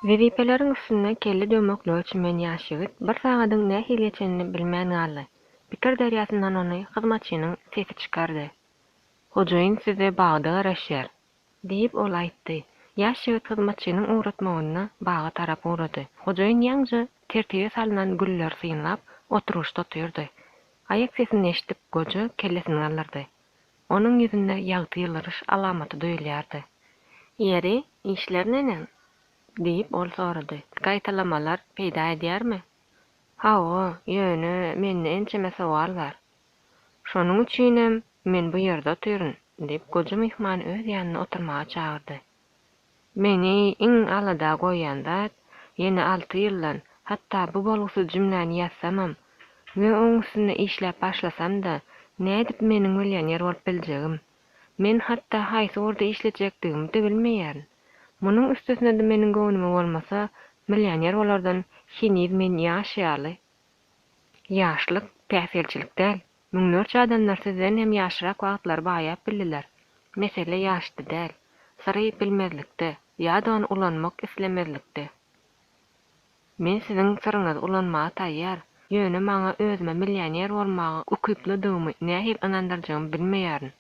Wezipeleriň üstünde kelle döwmeklige çümen ýaş ýigit bir sagadyň nähili geçenini bilmän galdy. Pikir derýasyndan ony hyzmatçynyň sesi çykardy. Hojaýyn size bagda garaşýar. Diýip, ol aýtdy. Ýaş ýigit hyzmatçynyň ugratmagynda baga tarap ugrady. Hojaýyn ýaňja tertibe salnan gülleri synlap, oturyşda otyrdy. Aýak sesini eşidip, goja kellesini galdyrdy. Onuň ýüzünde ýagty ýylgyryş alamaty duýulýardy. Ýeri, işler neneň? diýip, ol sorady. Gaýtalamalar peýda edýärmi? Hawa, ýöne mende ençeme sowal bar. Şonuň üçinem men bu ýerde otyryn, diýip, goja myhmany öz ýanynda oturmaga çagyrdy. Meni iň alada goýýan zat, ýene alty ýyldan, hatda bu bolgusyz jümläni ýazsamam we oň üstünde işläp başlasam-da, nädip meniň millioner bolup biljegim. Men hatda haýsy ugurda işlejekdigimi-de bilmeýärin. Munuň üstesine-de meniň göwnüme bolmasa, millioner bolardan heniz men ýaş ýaly. Ýaşlyk, päsgelçilik däl. Müňlerçe adamlar sizden hem ýaşrak wagtlary baýap bildiler. Mesele ýaşda däl, syry bilmezlikde ýa-da ony ulanmak islemezlikde. Men siziň syryňyzy ulanmaga taýýar, ýöne maňa özüme millioner bolmaga ukyplydygymy nähili ynandyrjagymy bilmeýärin.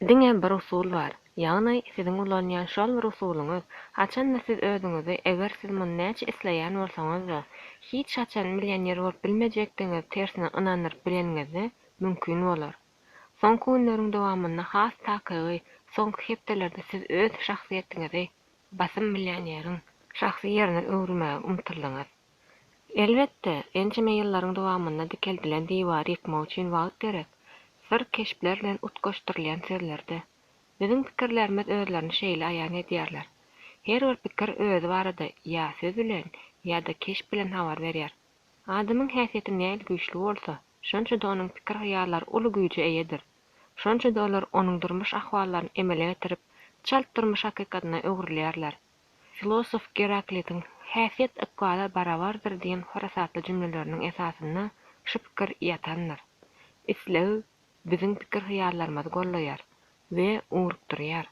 Diňe bir usul bar, ýagny siziň ulanýan şol bir usulyňyz, haçanda siz özüňizi, eger siz muny näçe isleýän bolsaňyz-da, hiç haçan millioner bolup bilmejekdigiňizi tersine ynandyryp bileniňizde mümkin bolar. Soňky günleriň dowamynda, has takygy, soňky hepdelerde siz öz şahsyýetiňizi basym millioneriň şahsy ýerine öwürmäge ymtyldyňyz. Elbetde, ençeme ýyllaryň dowamynda dikeldilen diwary ýykmak üçin wagt gerek. Syr keşpler bilen utgaşdyrylýan sözlerde. Biziň pikirlerimiz özlerini şeýle aýan edýärler. Her bir pikir özi barada ýa söz bilen, ýa-da keşp bilen habar berýär. Adamyň häsiýeti nähili güýçli bolsa, şonça-da onuň pikir-hyýallary uly güýje eýedir. Şonça-da olar onuň durmuş ahwallaryny emele getirip, çalt durmuş hakykatyna öwrülýärler. Filosof Geraklitiň Häsiýet ykbala barabardyr diýen parasatly jümleleriniň esasynda şu pikir ýatandyr. Isleg biziň pikir-hyýallarymyzy gollaýar we ugrukdyrýar.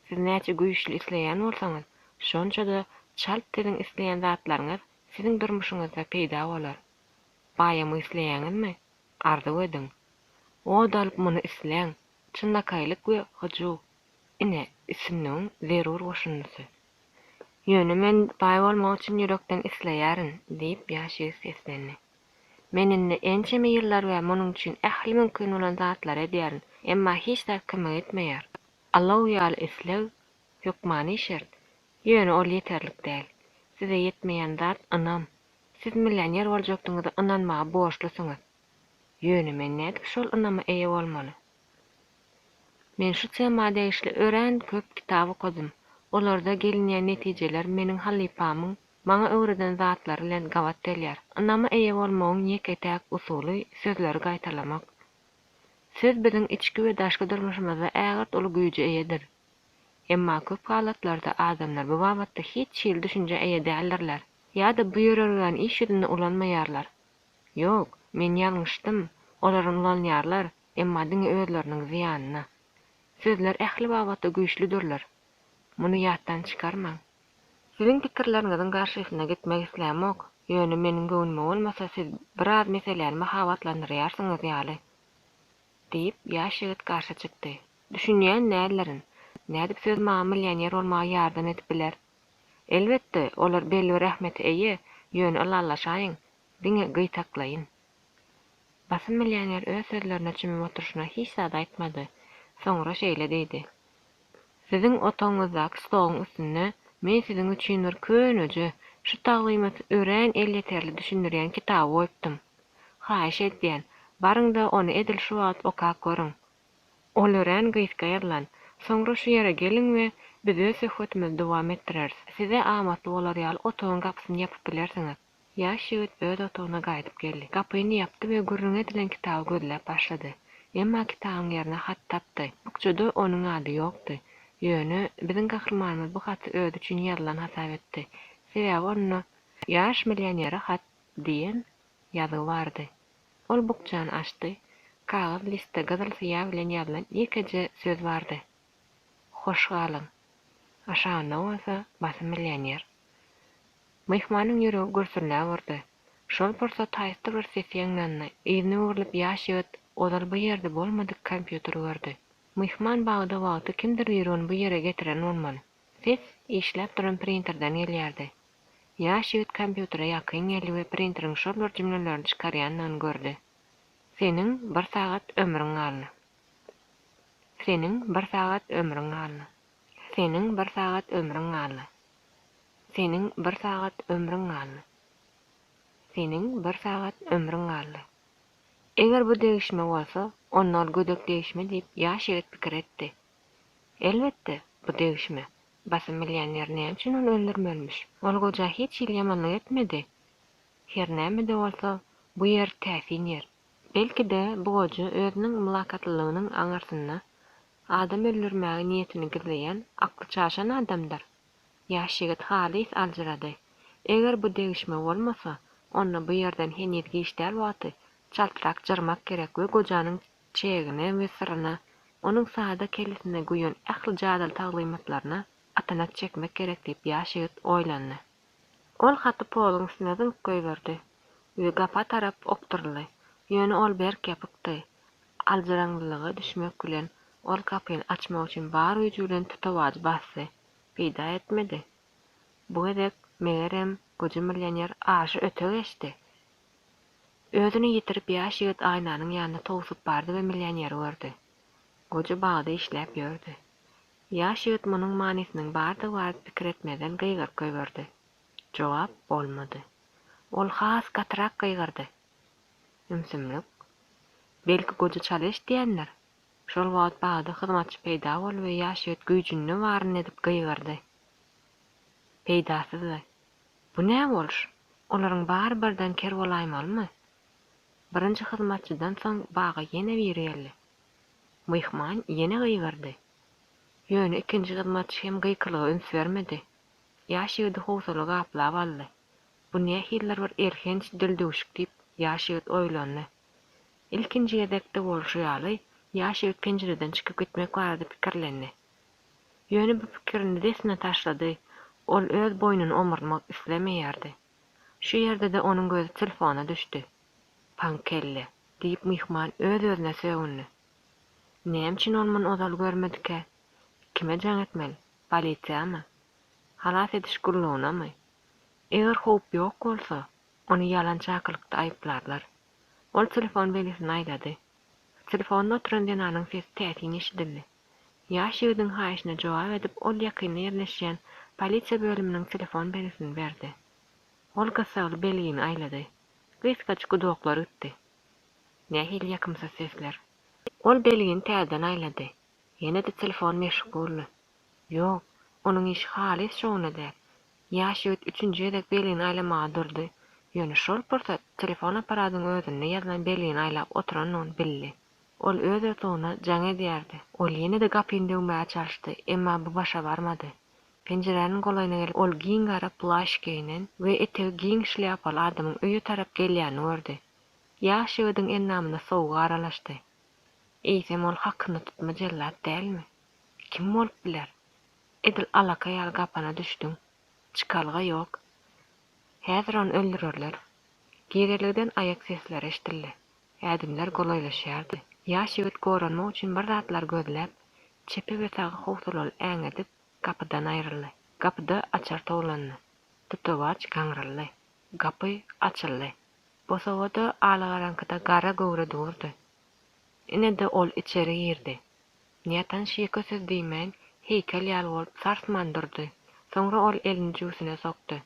Siz näçe güýçli isleýän bolsaňyz, şonça-da çalt siziň isleýän zatlaryňyz siziň durmuşyňyzda peýda bolar. Baýamak isleýäňizmi? Arzuw ediň. Ot alyp muny isläň. Çynlakaýlyk we hyjuw. Ine, üstünligiň zerur goşundysy. Ýöne men baý bolmak üçin ýürekden isleýärin, diýip, ýaş ýigit seslendi. Men indi ençeme ýyllar bäri munuň üçin ähli mümkin bolan zatlary edýärin, emma hiç zat kömek etmeýär. Alaw ýaly isleg hökmany şert, ýöne ol ýeterlik däl. Size ýetmeýän zat ynam. Siz millioner boljakdygyňyza ynanmaga borçlusyňyz. Ýöne men nädip şol ynama eýe bolmaly? Men şu tema degişli örän köp kitap okadym. Olarda gelinýän netijeler meniň halypamyň maňa öwreden zatlary bilen gabat gelýär. Ynama eýe bolmagyň ýeke-täk usuly sözleri gaýtalamak. Söz biziň içki we daşky durmuşymyzda ägirt uly güýje eýedir. Emma köp halatlarda adamlar bu babatda hiç hili düşünjä eýe däldirler ýa-da bu ýörelgäni iş ýüzünde ulanmaýarlar. Ýok, men ýalňyşdym, olar ulanýarlar, emma diňe özleriniň zyýanyna. Sözler ähli babatda güýçlüdirler. Muny ýatdan çykarmaň. Siziň pikirleriňiziň garşysyna gitmek islämok, ýöne meniň göwnüme bolmasa siz biraz meseläni mahabatlandyrýarsyňyz ýaly. Diýip, ýaş ýigit garşy çykdy. Düşünýän däldirin. Nädip söz maňa millioner bolmaga ýardam edip biler? Elbetde, olar belli bir ähmiýete eýe, ýöne ylalaşaýyň, diňe gytaklaýyn. Basym millioner öz sözlerine çümüp oturyşyna hiç zat aýtmady. Soňra şeýle diýdi, Siziň otagyňyzdaky stoluň üstünde men siziň üçin bir köneje, şu taglymaty örän elýeterli düşündirýän kitaby goýupdym. Haýyş edýän, baryň-da ony edil şu wagt okap görüň. Ol örän gysga ýazylan. Soňra şu ýere geliň we biz öz söhbetimizi dowam etdireris. Size amatly bolar ýaly otagyň gapysyny ýapyp bilersiňiz. Ýaş ýigit öz otagyna gaýdyp geldi. Gapyny ýapdy we gürrüňi edilen kitaby gözläp başlady. Emma kitabyň ýerine hat tapdy. Bukjada onuň ady ýokdy. Ýöne, biziň gahrymanymyz bu haty özi üçin ýazylan hasap etdi. Sebäbi onda Ýaş millionere hat diýen ýazgy bardy. Ol bukjany açdy. Kagyz listde gyzyl syýa bilen ýazylan ýekeje söz bardy. Hoş galyň. Aşagynda bolsa Basym millioner. Myhmanyň ýüregi gürsüldäp urdy. Şol pursat haýsydyr bir ses ýaňlandy. Yzyna öwrülip ýaş ýigit ozal bu ýerde bolmadyk kompýuteri gördi. Myhman bagda wagty kimdir biri ony bu ýere getiren bolmaly. Ses işläp duran printerden gelýärdi. Ýaş ýigit kompýutere ýakyn geldi we printeriň şol bir jümlelerini çykarýandygyny gördi. Seniň bir sagat ömrüň galdy. Seniň bir sagat ömrüň galdy. Seniň bir sagat ömrüň galdy. Seniň bir sagat ömrüň galdy. Seniň bir sagat ömrüň galdy. Eger bu degişme bolsa, onda ol gödek degişme diýip, ýaş ýigit pikir etdi. Elbetde, bu degişme. Basym bilýänler näme üçin ony öldürmelimiş? Ol goja hiç hili ýamanlyk etmedi. Her näme-de bolsa, bu ýer täsin ýer. Belki-de, bu goja özüniň mylakatlylygynyň aňyrsynda adam öldürmäge niýetini gizleýän akly çaşan adamdyr? Ýaş ýigit halys aljyrady. Eger bu degişme bolmasa, onda bu ýerden heniz giç däl wagty çaltrak jyrmak gerek we gojanyň çegine we syryna, onuň sada kellesinde guýan ähli jadyly taglymatlaryna atanak çekmek gerek diýip ýaş ýigit oýlandy. Ol haty poluň üstüne zyňyp goýberdi we gapa tarap okduryldy. Ýöne ol berk ýapykdy. Aljyraňlylyga düşmek bilen, ol gapyny açmak üçin bar güýji bilen tutawajy basdy. Peýda etmedi. Bu gezek, megerem, goja millioner aşa öte geçdi. Özüni ýitirip ýaş ýigit aýnanyň ýanyna towsup bardy we millioneri gördi. Goja bagda işläp ýördi. Ýaş ýigit munuň manysynyň bardygy barada pikir etmezden gygyryp goýberdi. Jogap bolmady. Ol has gatyrak gygyrdy. Ümsümlik. Belki goja çala eşidýändir? Şol wagt bagda hyzmatçy peýda boldy we ýaş ýigit güýjünde baryny edip gygyrdy. Peýdasyzdy. Bu nä boluş? Olaryň bary birden ker bolaýmalymy? Birinji hyzmatçydan soň baga ýene biri geldi. Myhman ýene gygyrdy. Ýöne ikinji hyzmatçy hem gykylyga üns bermedi. Ýaş ýigidi howsala gaplap aldy. Bu nähilidir bir elhenç dildüwşük diýip, ýaş ýigit oýlandy. Ilkinji gezekde bolşy ýaly, ýaş ýigit penjireden çykyp gitmek barada pikirlendi. Ýöne bu pikirini dessine taşlady, ol öz boýnuny omurtmak islemeýärdi. Şu ýerde-de onuň gözi telefona düşdi. Paňkelle! diýip myhman öz-özüne sögündi. Näme üçin ol muny ozal görmedikä? Kime jaň etmeli? Polisiýamy? Halas ediş gullugynamy? Eger howp ýok bolsa, ony ýalan çakylykda aýyplarlar. Ol telefon belgisini aýlady. Telefonda oturan zenanyň sesi täsin eşidildi. Ýaş ýigidiň haýyşyna jogap edip ol ýakynda ýerleşýän polisiýa bölüminiň telefon belgisini berdi. Ol gyssagly belgini aýlady. Gysgajyk gudoklar gitdi. Nähili ýakymsyz sesler. Ol belgini täzeden aýlady. Ýene-de telefon meşguldy. Ýok, onuň işi halys şowuna däl. Ýaş ýigit üçünji gezek belgini aýlamaga durdy, ýöne şol pursat telefon apparadyň özünde ýazylan belgini aýlap oturandygyny bildi. Ol öz otagyna jaň edýärdi. Ol ýene-de gapyny döwmäge çalyşdy, emma bu başa barmady. Penjiräniň golaýyna gelip, ol giň gara plaş geýnen we etegi giň şlýapaly adamyň öýe tarap gelýänini gördi. Ýaş ýigidiň endamyna sowuk aralaşdy. Eýsem ol hakyna tutma jellat dälmi? Kim bolup biler? Edil alaka ýaly gapana düşdüň. Çykalga ýok. Häzir ony öldürerler. Girelgeden aýak sesleri eşidildi. Ädimler golaýlaşýardy. Ýaş ýigit goranmak üçin bir zatlar gözläp, çepe we saga howsalaly äňedip, gapydan aýryldy. Gapyda açar towlandy. Tutawaç gaňryldy. Gapy açyldy. Bosagada alagaraňkyda gara göwre durdy. Ine-de ol içeri girdi. Nätanyş ýeke söz diýmän, heýkel ýaly bolup sarsman durdy. Soňra ol elini jübüsine sokdy.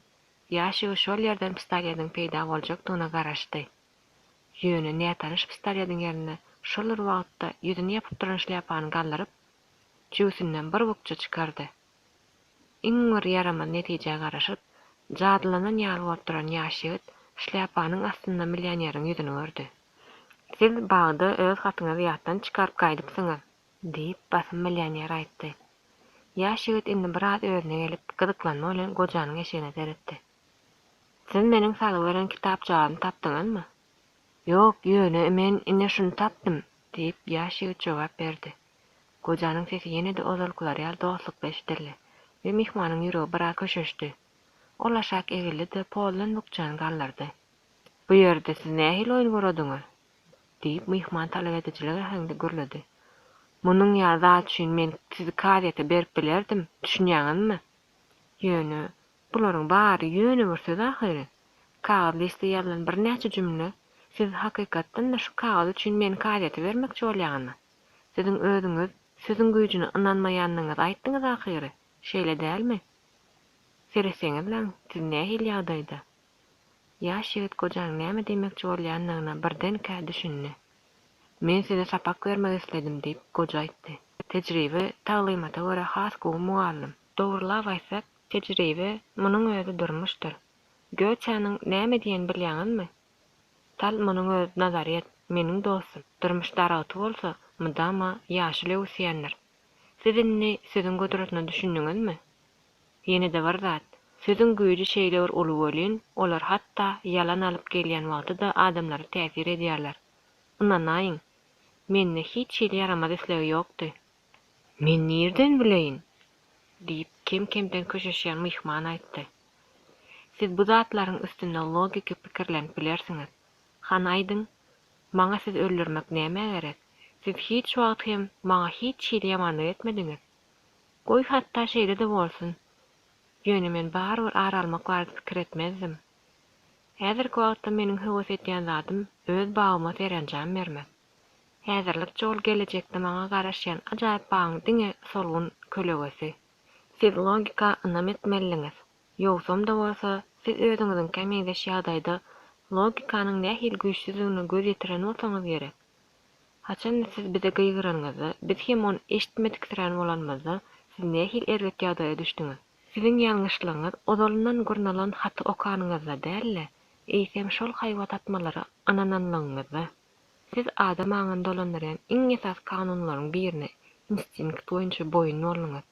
Ýaş ýigit şol ýerden pistolediň peýda boljakdygyna garaşdy. Ýöne nätanyş pistolediň ýerine şol bir wagtda ýüzüni ýapyp duran şlýapany galdyryp, jübüsinden bir bukja çykardy. Iň bir ýaramaz netijä garaşyp, jadylanan ýaly bolup duran ýaş ýigit şlýapanyň astynda millioneriň ýüzüni gördi. Siz bagda öz hatyňyzy ýatdan çykaryp gaýdypsyňyz, diýip, basym millioner aýtdy. Ýaş ýigit indi biraz özüne gelip, gyzyklanma bilen gojanyň eşigine seretdi. Siz meniň salgy beren kitapjagazymy tapdyňyzmy? Ýok, ýöne men ine şuny tapdym, diýip, ýaş ýigit jogap berdi. Gojanyň sesi ýene-de ozalkylary ýaly dostlukly eşidildi we myhmanyň ýüregi biraz köşeşdi. Ol aşak egildi-de, poldan bukjany galdyrdy. Bu ýerde siz nähili oýun guradyňyz? diýip, myhman talabedijilik äheňde gürledi. Munuň ýaly zat üçin men sizi kazyýete berip bilerdim, düşünýäňizmi? Ýöne, bularyň bary ýöne bir söz ahyry. Kagyz liste ýazylan birnäçe jümle. Siz hakykatdan-da şu kagyz üçin meni kazyýete bermekçi bolýaňyzmy? Siziň özüňiz sözüň güýjüne ynanmaýandygyňyzy aýtdyňyz ahyry, şeýle dälmi? Seretseňizläň, siz nähili ýagdaýda? Ýaş ýigit gojanyň näme diýmekçi bolýandygyna birdenkä düşündi. Men size sapak bermek isledim, diýip, goja aýtdy. Tejribe taglymata görä has gowy mugallym. Dogrulap aýtsak, tejribe, munuň özi durmuşdyr. Gýotäniň näme diýenini bilýäňizmi? Tal, munuň özi nazaryýet, meniň dostum. Durmuş daragty bolsa, mydama ýaşyl öwüsýändir. Siz indi sözüň gudratyna düşündiňizmi? Ýene-de bir zat, sözüň güýji şeýle bir uly welin, olar hatda ýalan alyp gelýän wagty-da adamlara täsir edýärler. Ynanaýyň, mende hiç hili ýaramaz islegi ýokdy. Men nirden bileýin? diýip, kem-kemden köşeşýän myhman aýtdy. Siz bu zatlaryň üstünde logiki pikirlenip bilersiňiz. Hany aýdyň, maňa sizi öldürmek nämä gerek? Siz hiç wagt hem maňa hiç hili ýamanlyk etmediňiz. Goý hatda şeýle-de bolsun. Ýöne men barybir ar almak barada pikir etmezdim. Häzirki wagtda meniň höwes edýän zadym öz bagyma serenjam bermek. Häzirlikçe ol gelejekde maňa garaşýan ajaýyp bagyň diňe solgun kölegesi. Siz logika ynam etmelidiňiz. Ýogsam-da bolsa, siz özüňiziňkä meňzeş ýagdaýda logikanyň nähili güýçsüzdigine göz ýetiren bolsaňyz gerek. Haçanda siz bize gygyranyňyzda, biz hem ony eşitmediksirän bolanymyzda, siz nähili erbet ýagdaýa düşdüňiz? Siziň ýalňyşlygyňyz ozalyndan gurnalan haty okanyňyzda däl-de, eýsem şol haýbat atmalara ynananlygyňyzda. Siz adam aňyny dolandyrýan iň esasy kanunlaryň birine instinkt boýunça boýun bolduňyz.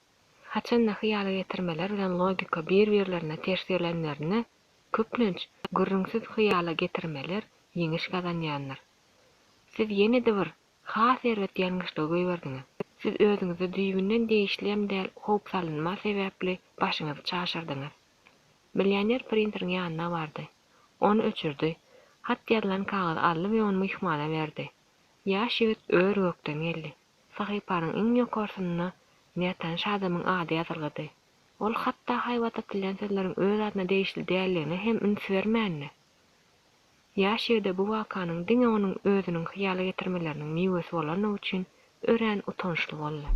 Haçanda hyýala getirmeler bilen logika bir-birlerine ters gelenlerinde, köplenç, gürrüňsiz hyýala getirmeler ýeňiş gazanýandyr. Siz ýene-de bir, has erbet ýalňyşlygy goýberdiňiz. Siz özüňize düýbünden degişliem däl howp salynma sebäpli başyňyzy çaşyrdyňyz. Millioner printeriň ýanyna bardy. Ony öçürdi. Hat ýazylan kagyzy aldy we ony myhmana berdi. Ýaş ýigit ör-gökden geldi. Sahypanyň iň ýokarsynda nätanyş adamyň ady ýazylgydy. Ol hatda haýbat atylýan sözleriň öz adyna degişli däldigine hem üns bermändi. Ýaş ýigide bu wakanyň diňe onuň özüniň hyýala getirmeleriniň miwesi bolandygy üçin örän utançly boldy.